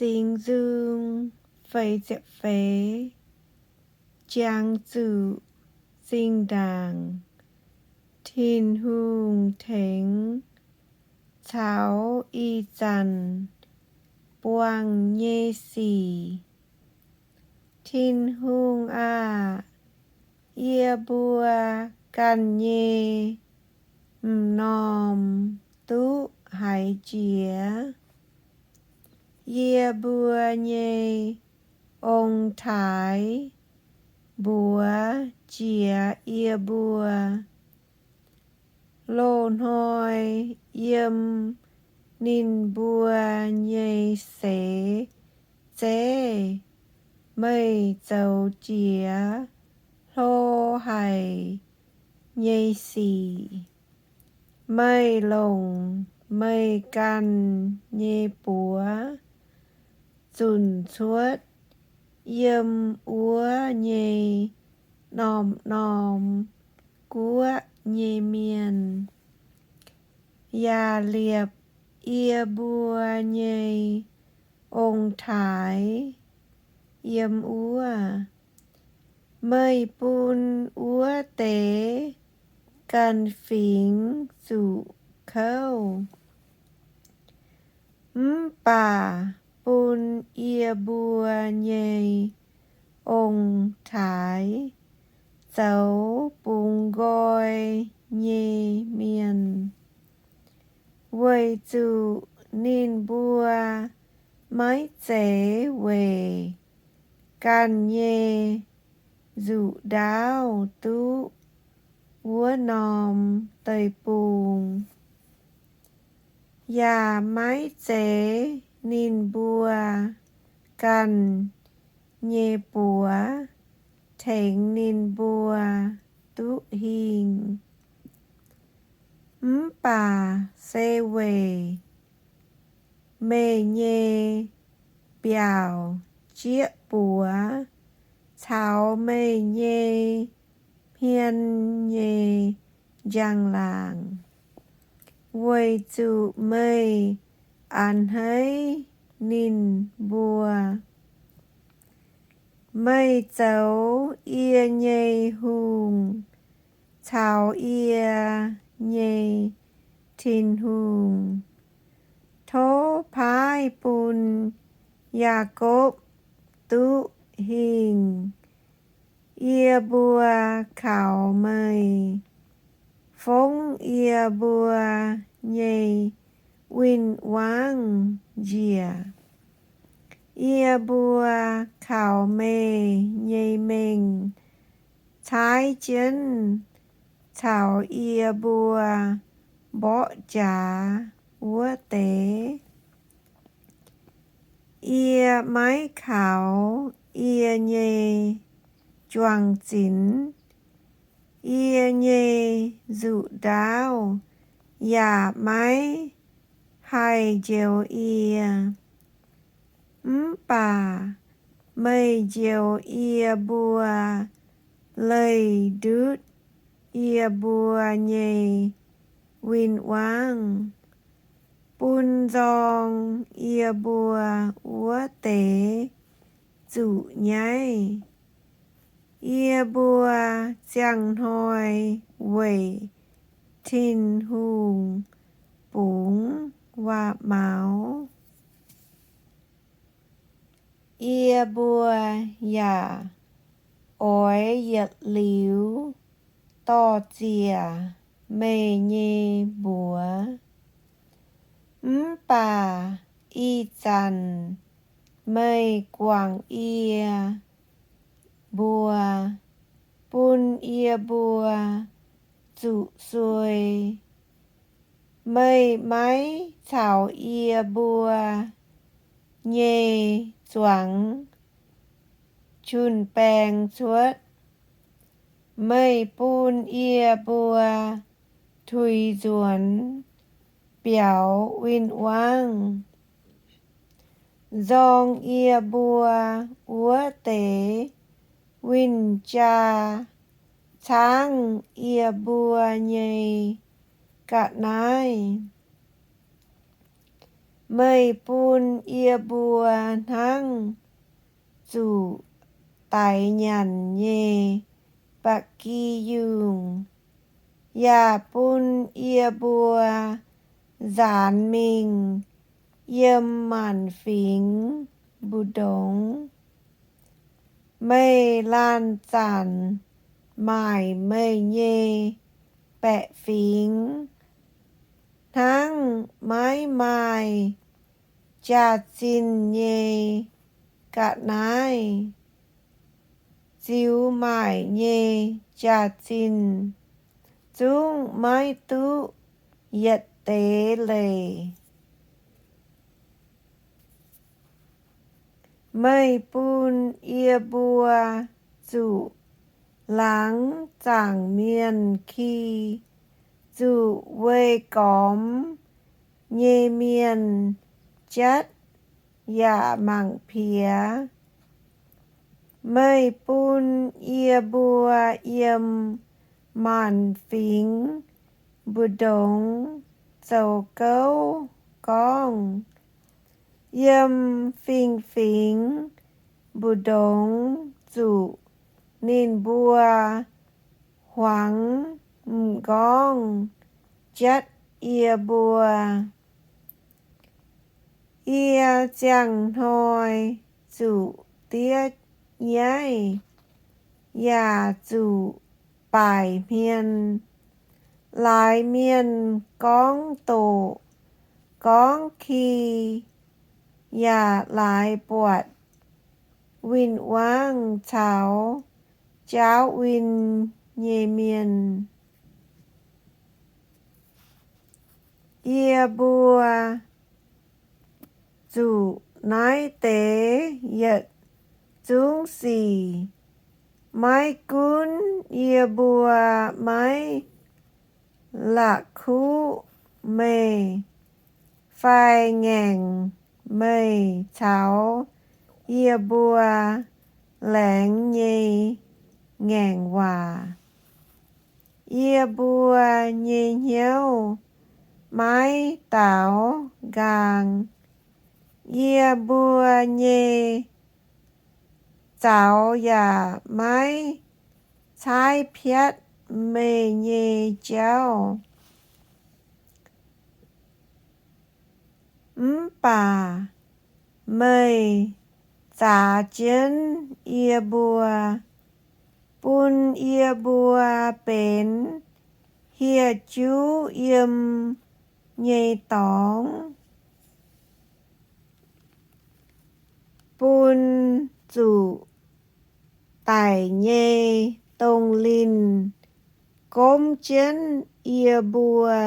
Singx Nzung feix ziepc feix. Jangx zuqc zinh ndaangc Tin-Hungh tengx caux ih zanc buangh nyei sic. Tin-Hungh aah! Yie mbuo ganh nyei m'normh duqv haiz jiex. Yie mbuo nyei ong-taaix mbuox jiex yie mbuo. Loz-hnoi yiem ninh mbuo nyei seix zeiv meih zoux jiex hlo haic nyei sic. Meih longc meih ganh nyei buoz zunc cuotv yiem wuov nyei norm-norm guoqv nyei mienh, yaac liepc yie mbuo nyei ong-taaix yiem wuov. Meih bun wuov deix ganh fingx zuqc kouv, mv baac bun yie mbuo nyei ong-taaix zoux bungx nqoi nyei mienh, weic zuqc ninh mbuo maiv zeiz weic ganh nyei nzuqc ndaauv duqv wuov norm deic-bung, yaac maiv zeiz ninh mbuo ganh nyei buoz tengx ninh mbuo duqv hingh. Mv baac se weic meih nyei mbiaauc jieqv buoz caux meih nyei hmien nyei njang-laangc, weic zuqc meih a'hneiv ninh mbuo. Meih zoux yie nyei hungh caux yie nyei Tin-Hungh. Tov paaiv bun Yaakopv duqv hingh. Yie mbuo kaux meih fongv yie mbuo nyei win-wangv njiec. Yie mbuo kaux meih nyei mengh caaiv jienv caux yie mbuo mborqv jaax wuov deix. Yie maiv kaux yie nyei juang-zinx, yie nyei nzuqc ndaauv yaac maiv haih njoux yie. Mv baac meih njoux yie mbuo leih ndutv yie mbuo nyei win-wangv, bun nzorng yie mbuo wuov deix zuqc nyaiv. Yie mbuo ziangh hnoi weic Tin-Hungh bungx waac-maux. Yie mbuo yaac oix yietc liuz dor-ziec meih nyei mbuox. Mv baac ih zanc meih guangc yie mbuo, bun yie mbuo zuqc suei. Meih maiv caux yie mbuo nyei zuangx jun-baeng cuotv. Meih bun yie mbuo tuix nzuonx biaux win-wangv, nzorng yie mbuo wuov deix win-jaa caangv yie mbuo nyei ga'naaiv. Meih bun yie mbuo hnangv zuqc daix nyanc nyei ba'gi yungh, yaac bun yie mbuo nzaanx mingh yiem maanc fingx mbu'ndongx. Meih laanh zanc maaic meih nyei baeqc fingx hnangv maiv maaih jaax-zinh nyei ga'naaiv. Ziux maaic nyei jaax-zinh zungv maiv duqv yietc deix leic. Meih bun yie mbuo zuqc laangz zaangc mienh ki, zuqc weih gormx nyei mienh jatv yaac mangc piex. Meih bun yie mbuo yiem maanc fingx mbu'ndongx zoux gouv gorngv. Yiem fingx-fingx mbu'ndongx zuqc ninh mbuo huangx m'nqorngv jatv yie mbuo. Yie ziangh hnoi zuqc diev nyaiv yaac zuqc baaic hmien. Laaix mienh gorngv doqc, gorngv ki, yaac laaix buatc win-wangv caux jaauv win nyei mienh. Yie mbuo zuqc naaiv deix yietc zungv sic. Maiv gunv yie mbuo maiv la'kuqv meih fai ngaengc meih caux yie mbuo laengz nyei ngaengc waac, yie mbuo nyei hnyouv maiv daaux nqaang. Yie mbuo nyei zaux yaac maiv caaiv piatv meih nyei jauv. Mv baac meih zaax jienv yie mbuo, bun yie mbuo benx hieh juv yiem nyei dorngx, bun zuqc daic nyei dongh linh gomv jienv yie mbuo.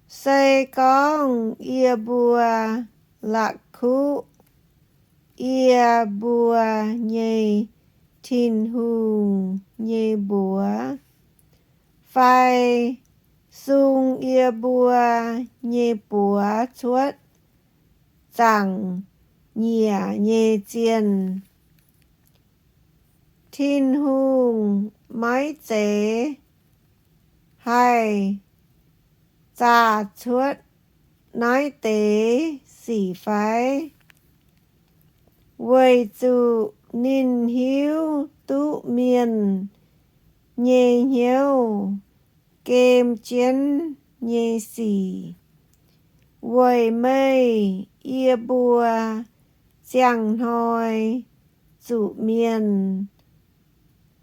Se gorngv yie mbuo la'kuqv yie mbuo nyei Tin-Hungh nyei mbuox, fai sung yie mbuo nyei buoz cuotv zaangc nyiec nyei zienh, Tin-Hungh maiv zeiz haih zaah cuotv naaiv deix sic fai? Weic zuqc ninh hiuv duqv mienh nyei hnyouv gem jienv nyei sic, weic meih yie mbuo ziangh hnoi zuqc mienh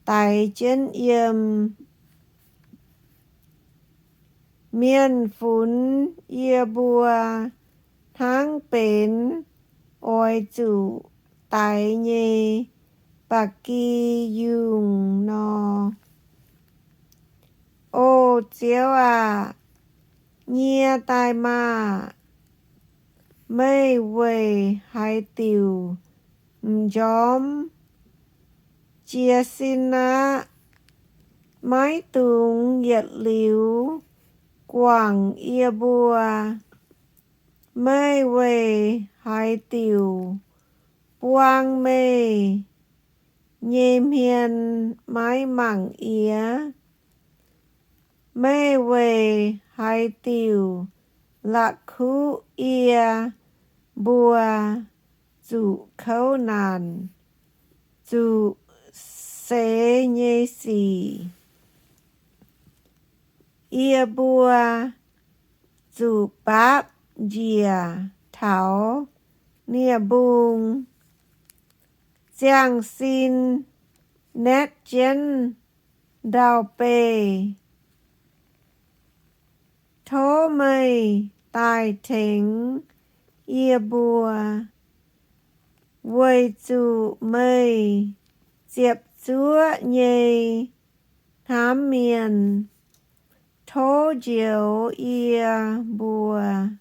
daix jienv yiem. Mienh funx yie mbuo hnangv benx oix zuqc daix nyei ba'gi yungh nor. O Ziouv aac, nyie daaih maah! Meih weic haaix diuc m'njormv jiez sin aqv? Maiv dungx yietc liuz guangc yie mbuo. Meih weic haaix diuc buang meih nyei hmien maiv mangc yie? Meih weic haaix diuc la'kuqv yie mbuo zuqc kouv naanc, zuqc seix nyei sic. Yie mbuo zuqc baapv njiec taux nie-mbung, ziangh sin naetv jienv ndau-beih. Tov meih daaih tengx yie mbuo, weic zuqc meih ziepc zuoqv nyei hnamv mienh. Tov njoux yie mbuo.